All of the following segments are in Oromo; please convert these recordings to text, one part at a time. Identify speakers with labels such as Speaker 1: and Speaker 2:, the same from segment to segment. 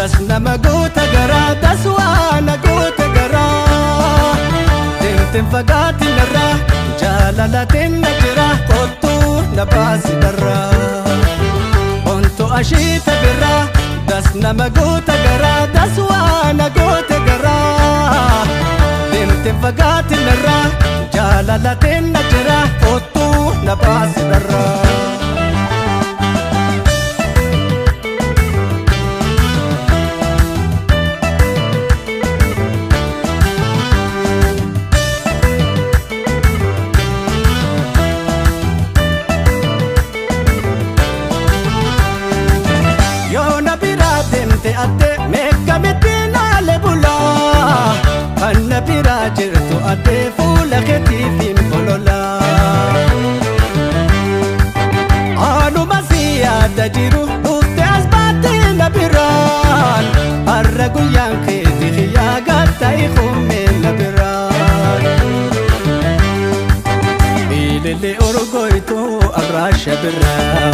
Speaker 1: Das nama goota garaa das waan goota garaa deemteen fagaati narraa jaalalateen na jira kottuu na baasi darraa Onto ashiita birraa das nama goota garaa das waan goota garaa deemteen fagaati narraa jaalalateen na jira kottuu na baasi darraa. Ate meeqamitti naale bulaa kan na biraa jirtu ate fuula keetiif hin bololaa. Anuma si yaada jiru dhufte as baatee na biraan har'a guyyaan keeti xiyyaa gatta'e hoomee na biraan. Ilillee orgoituu abraasha birraa.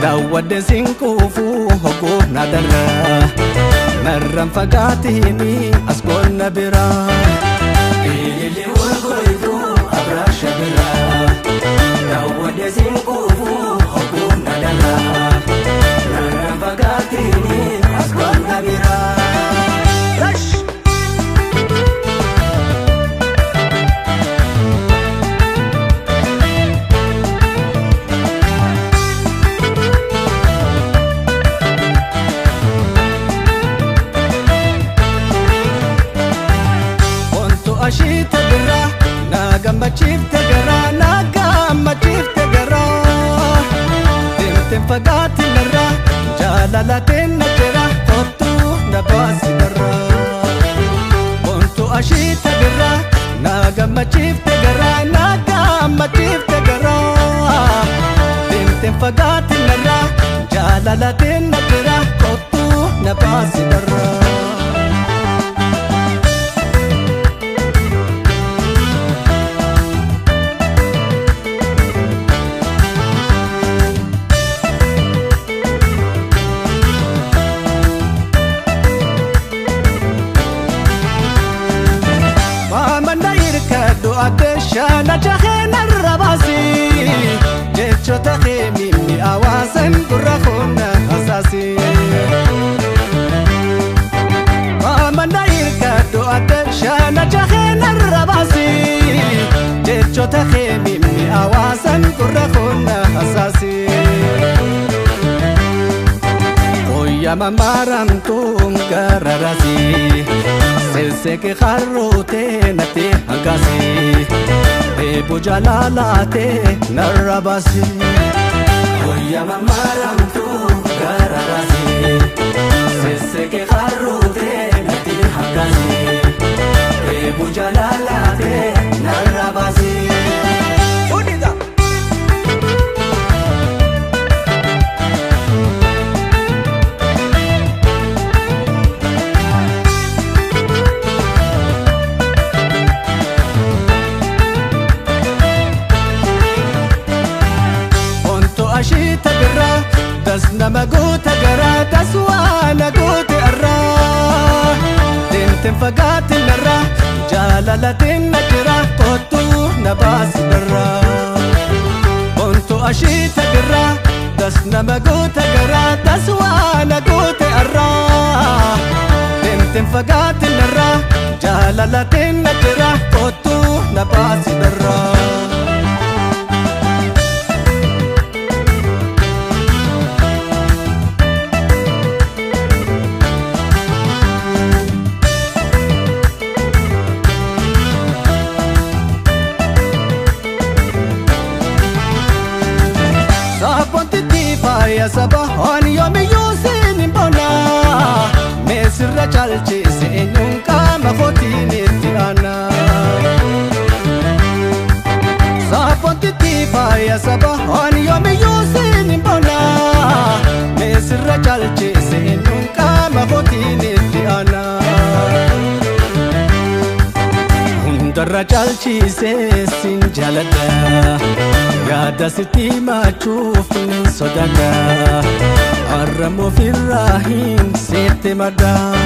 Speaker 1: Daawwadde sinquufuu hoggoof na darraa narraan fagaatini as qonna biraa. Ilillee orgoituu abraasha biraa. Daawwadde sinquufuu hoggoof na darraa narraan fagaatini as qonna biraa. Ashiita birraa na gammachiifte garaa na gammachiifte garaa deemteen fagaati narraa jaalalateen na jira kottuu na baasi darraa Onto ashiita birraa na gammachiifte garaa na gammachiifte garaa deemteen fagaati narraa jaalalateen na jira kottuu na baasi darraa. Shaana jaheen arrabaasi jechoota kee mimmi'aawaasan gurra koonna hasaasi. Maamana hirkadhu adda shaana jaheen arrabaasi jechoota kee mimmi'aawaasan gurra koonna hasaasi. Qoyyama maaramtuun gararasi. Selseke harrootee natti hanqasi eeboo jaalalaatee narra baasi. Qoyyama maaramtuu gararasi selseke harrootee natti hanqasi eeboo jaalalaatee narra baasi. Ashiita birraa das nama goota garaa das waan goote arraa deemteen fagaati narraa jaalalateen na jira kottuu na baasi darraa Onto ashiita birraa das nama goota garaa das waan goote arraa deemteen fagaati narraa jaalalateen na jira kottuu na baasi darraa. Faaya saba waan yoomiyyuu siin hin boona meesirra caalchise eenyuun qaama kootiin itti aana. Saaphoontitti faaya saba waan yoomiyyuu siin hin boona meesirra caalchise eenyuun qaama kootiin itti aana. Hundarra caalchisee siin jaaladha. Yaada sitti machuuf nin sodaadha. Arramu ofirraa hin sitti sitti madda.